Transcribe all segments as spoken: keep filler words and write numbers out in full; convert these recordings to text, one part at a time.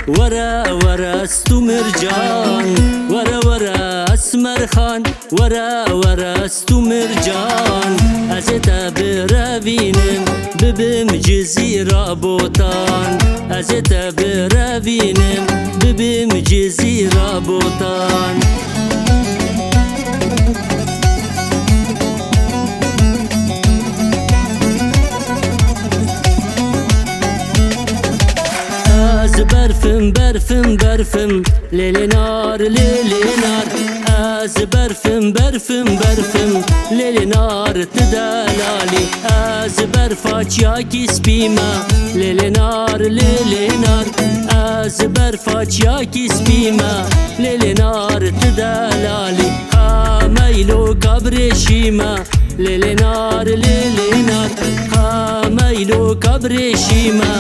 Were were Stûmircan, were were Esmerxan, were were Stûmircan. Ez ê te birevînim, bibim Cizîra Botan. Ez ê te birevînim, bibim Cizîra Botan. Ez berfim, berfim, berfim, lê lê nar, lê lê nar. Ez berfim, berfim, berfim, lê lê nar, tu delalî. Ez berfa çiyakî spî me, lê lê nar, lê lê nar. Ez berfa çiyakî spî me, lê lê nar, tu delalî. Qameylo kabrê şî me, lê lê nar, lê lê nar. Qameylo kabrê şî me,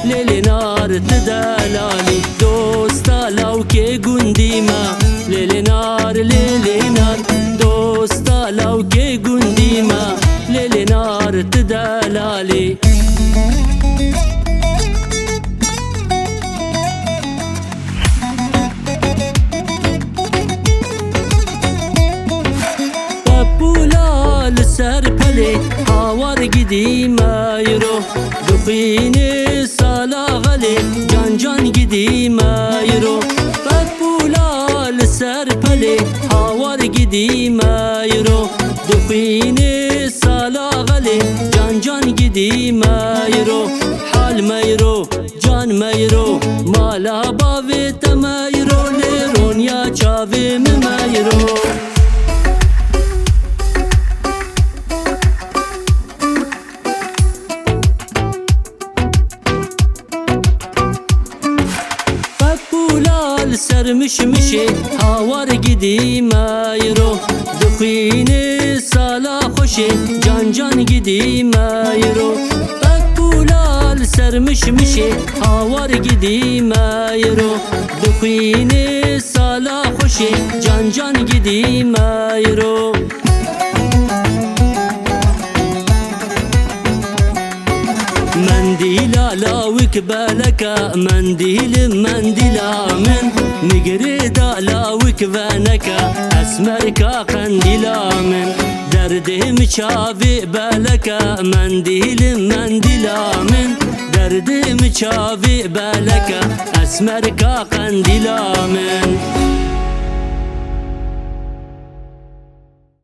lê lê nar, tu delalî. Dosta lawkê gundî me, lê lê nar, lê lê nar. Dosta lawkê gundî me, lê lê nar, tu delalî. Pepûla li ser pelê, hawar gidî meyro. Dixwînê sala xelê, can can gidî meyro. Pepûla li ser pelê, hawar gidî meyro. Dixwînê sala xelê, can can gidî meyro. Hal meyro, can meyro, mala bavê te meyro, lê ronya çavê min meyro. Pepûla li ser mişmişê, hawar gidî meyro. Dixwînê sala xweşê, can can gidî meyro. Pepûla li ser mişmişê, hawar gidî meyro. Dixwînê sala xweşê, can can gidî meyro. Mendîla lawik beleke, mendîlim mendîla min, nigirê da lawik veneke, esmerka qendîla min. Derdê min çavê beleke, mendîlim mendîla min. Derdê min çavê beleke, esmerka qendîla min.